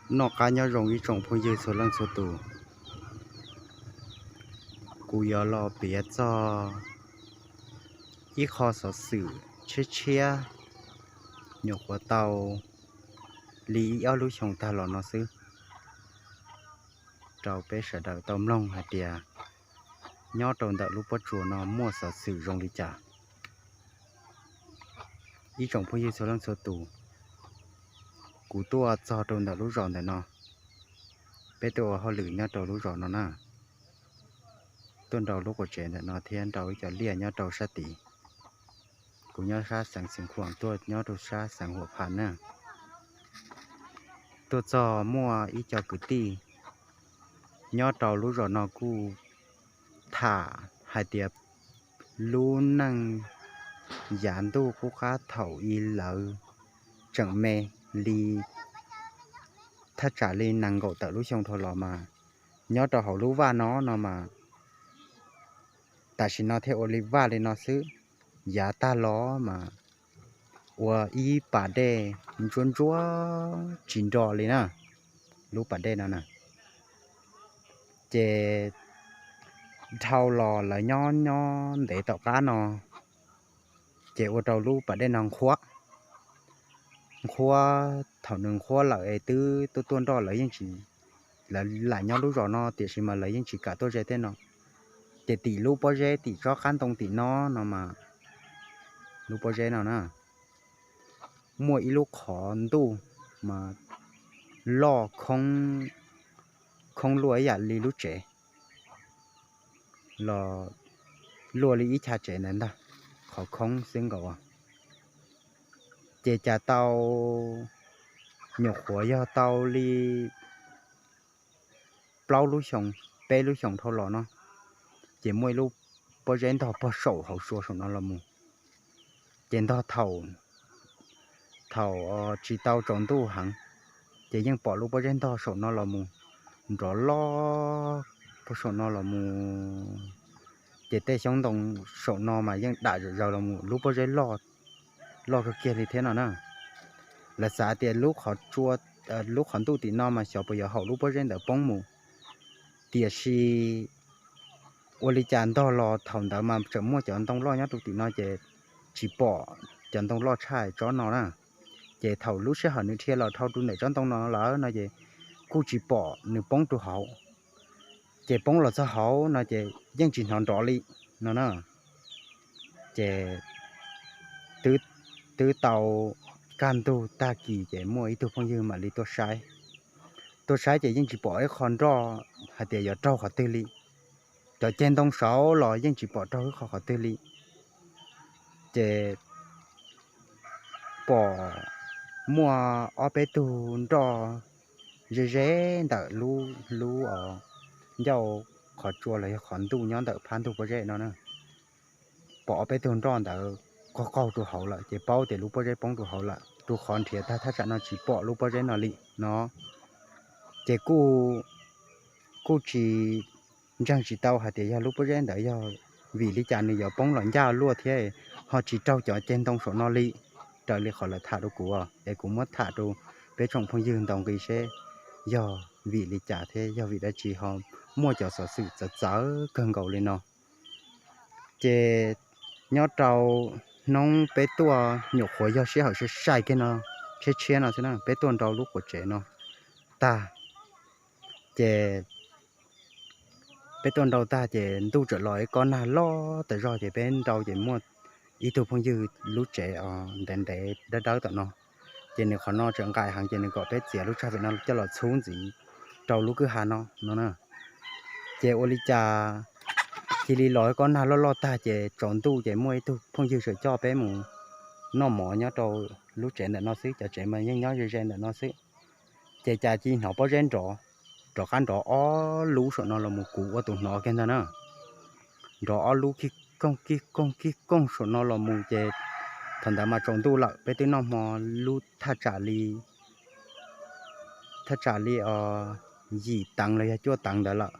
Noj qab nyob zoo ib tsoom phooj ywg txhua leej txhua tus, kuv yuav los piav txog ib qho xov xwm tshiab tshiab nyuam qhuav tau li ib ob lub xyoo tag los no xwb, rau peb sawv daws tau mloog hais tias nyob rau ntawm lub pob tsuas no muaj xov xwm zoo li cas. Ib tsoom phooj ywg txhua leej txhua tus, kuv tuaj txog rau ntawm lub zos ntawm no, peb tuaj ua hauj lwm nyob rau lub zos no na, tuaj nrau lub quas tsev ntawm no thiab nrau ib co liaj nyob rau sab tid. Kuv nyob sab xeev Xeev Khuam, tuaj nyob rau sab xeev Huam Phas na. Tuaj txog muaj ib co kwv tij nyob rau lub zos no kuj tham hais tias lub neej yav ntuj qub qab thaum ub lawv tseem me li thaj tsam li nees nkaum tawm lub xyoo dhau los mas nyob rau hauv lub vaj no no mas tam sim no thiaj ua li vaj li no xwb. Yav tag los mas ua ib pas dej ntsuab ntsuab tsis nro li na, lub pas dej no na. Ces dhau los lawv nyob nyob ntev tom qab no, ces ua rau lub pas dej no nqhuab. Nqhuab, thaum nws nqhuab lawm es twb tuaj tuaj nroj lawv yeej tsis, lawv lam nyob lub zos no tiam sis mas lawv yeej tsis kam tuaj ze tej no. Ces tim lub pob zeb tim tsob qab ntoo tim no no mas, lub pob zeb no na, muaj ib lub qhov ntuj mas loj khoob, khoob luaj ib yam li lub tsev los luaj li ib chav tsev ntawd ntag, qhov khoob xwb nkaus. Ces cas tau, nyuam qhuav yog tau li plaub lub xyoo, peb lub xyoo dhau los no, ces muaj ib lub pob zeb ntog pog saum hauv sua saum no los mus. Ces ntog thaum, thaum tsis tau tsaus ntuj heev, ces yeej pom lub pob zeb ntog saum no los mus, nrov loj pog saum no los mus. Ces tej xyoob ntoo saum no mas yeej dam zom zaws los mus, lub pob zeb loj, loj kawg kiag li thiab no na. Lawv xav tias lub qhov tsua, lub qhov ntuj tim no mas xyov puas yuav haum lub pob zeb ntawd poob mus. Tiam sis ua li cas ntog los thaum ntawd mas tseem muaj cov ntoo loj nyob rau tim no ces tsis pom cov ntoo loj tshaj tsob no na. Ces thaum lub sij hawm nws dhia los dhau rau ntawm tsob ntoo no lawm no ces kuj tsis pom nws poob rau hauv. Ces poob los txog hauv no ces yeej tsis hnov nrov li no na. Ces twb, twb tau kaj ntug tag kis ces muaj ib tug phooj ywg mam li tuaj saib. Tuaj saib ces yeej tsis pom ib qho nroj hais tias yuav raug qhov twg li. Cov ceg ntoo saud los yeej tsis pom raug ib qho qhov twg li. Ces pom muaj ob peb tug nroj ze ze ntawm lub, lub ncauj qhov tsua los yog qhov ntuj nyob ntawm phab ntug pob zeb no na. Pom ob peb tug nroj ntawd qaug qaug rau hauv lawm ces paub tias lub pob zeb poob rau hauv lawm, rau qhov nrhiav tag thaj tsam no tsis pom lub pob zeb no li no. Ces kuj, kuj tsis ntseeg tsis tau hais tias yog lub pob zeb ntawd yog vim li cas nws yuav poob los ncaj luaj thiab ho tsis raug cov ceg ntoo saum no li, raws li qhov lawv tham rau kuv es kuv muab tham rau peb tsoom phooj ywg ntaus nqi seb yog vim li cas thiab yog vim dab tsi ho muaj cov xov xwm txawv txawv kawg nkaus li no. Ces nyob rau hnub peb tuaj nyuam qhuav yog sij hawm sai sai kiag no, tshiab tshiab no xwb na, peb tuaj nrau lub quas tsev no tag, ces peb tuaj nrau tag ces ntuj txawm los ib kob nag loj tas zog ces peb nrau ces muaj ib tug phooj ywg lub tsev ntev ntev dawb dawb tom no, ces nws qhov no tseem nqaim heev ces nws kom peb txiav lub tsag pem no coj los txhub ntxiv rau lub kwj ha no no na. Ces ua li cas cia li los ib kob nag loj loj tag ces tsaus ntuj ces muaj ib tug phooj ywg tseem coj peb mus noj mov nyob rau lub tsev ntawm no xwb, cov tsev mas yeej nyob ze ze ntawm no xwb. Ces cas cia li hnov pob zeb nrov, rov qab nrov ob lub saum no los mus, kuv ua tus hnov kiag ntag na. Nrov ob lub kig koog kig koog kig koog saum no los mus ces thaum ntawd mas tsaus ntuj lawm, peb twb noj hmo lub thaj tsam li, thaj tsam li yim teev los yog cuaj teev ntawd lawm.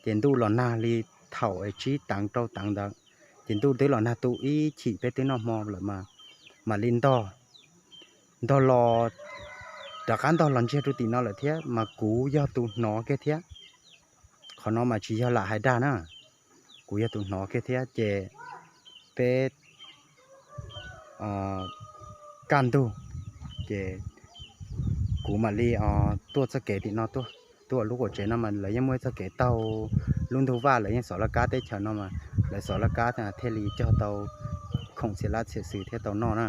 Ces ntuj los nag li thaum es tsib teev rau teev ntawd, ces ntuj twb los nag tu ib chim peb twb noj hmo lawm mas mam li ntog, ntog los rov qab ntog los ntsiag rau tim no lawm thiab mas kuv yog tus hnov kiag thiab. Qhov no mas tsis yog lam hais dag na, kuv yog tus hnov kiag thiab ces peb kaj ntug ces kuv mam li tuaj txoj kev tim no tuaj. Tuaj lub quas tsev no mas lawv yeej muaj ib txoj kev taug lub ntug vaj, lawv yeej xov laj kab teb chaws no mas lawv xov laj kab thiaj li cog tau khoom txhia lab txhia xwm thiab tau noj na.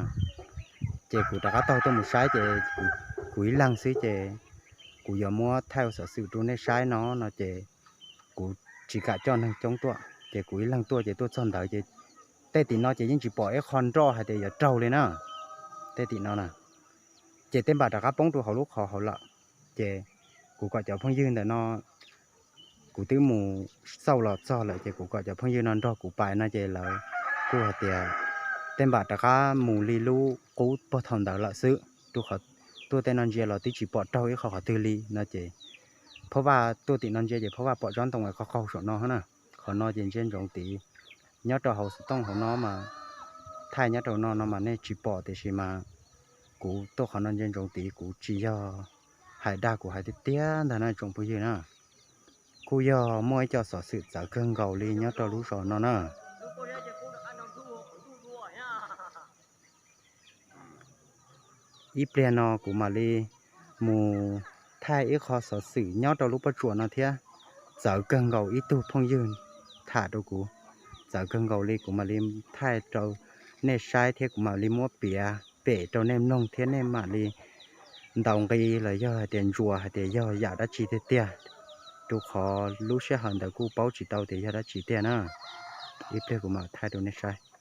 Ces kuv rov qab taug tuaj mus saib ces kuv ib leeg xwb ces kuv yuav muab thaij ua xov xwm rau nej saib no no ces kuv tsis kam coj neeg coob tuaj ces kuv ib leeg tuaj ces tuaj txog ntawd ces tej tim no ces yeej tsis pom ib qho nroj hais tias yuav raug li na. Tej tim no na ces tej npam rov qab poob rau hauv lub qhov hauv lawm. Ces kuv kom cov phooj ywg ntawm no, kuv twb mus xauj los txog lawm ces kuv kom cov phooj ywg no nrog kuv pais no ces lawv kuj hais tias tej npam rov qab mus li lub qub puag thaum ntawd lawm xwb, rau qhov tuaj tej no ntsia los twb tsis pom raug ib qho qhov twg li no ces phab vaj tuaj tim no ntsia ces phab vaj pom tsob ntoo es qaug qaug saum no na. Qhov no ces ntsia ntsoov tid, nyob rau hauv xov tooj hauv no mas thaij nyob rau no no mas nej tsis pom tiam sis mas kuv tuaj qhov no ntsia ntsoov tid, kuv tsis yog hais dag, kuv hais tiag tiag ntag na tsoom phooj ywg na. Kuj yog muaj ib co xov xwm txawv kawg nkaus li nyob rau lub zos no na. Ib pliag no kuv mam li mus thaij ib qho xov xwm nyob rau lub pob tsuas no thiab. Txawv kawg nkaus, ib tug phooj ywg tham rau kuv, txawv kawg nkaus li, kuv mam li thaij rau nej saib thiab kuv mam li muab piav pem rau nej mloog thiab nej mam li ntaus nqi los yog hais tias ntsuas hais tias yog yam dab tsi tiag tiag, rau qhov lub sij hawm ntawd kuj paub tsis tau tias yog dab tsi tiag na. Ib pliag kuv mam thaij rau nej saib.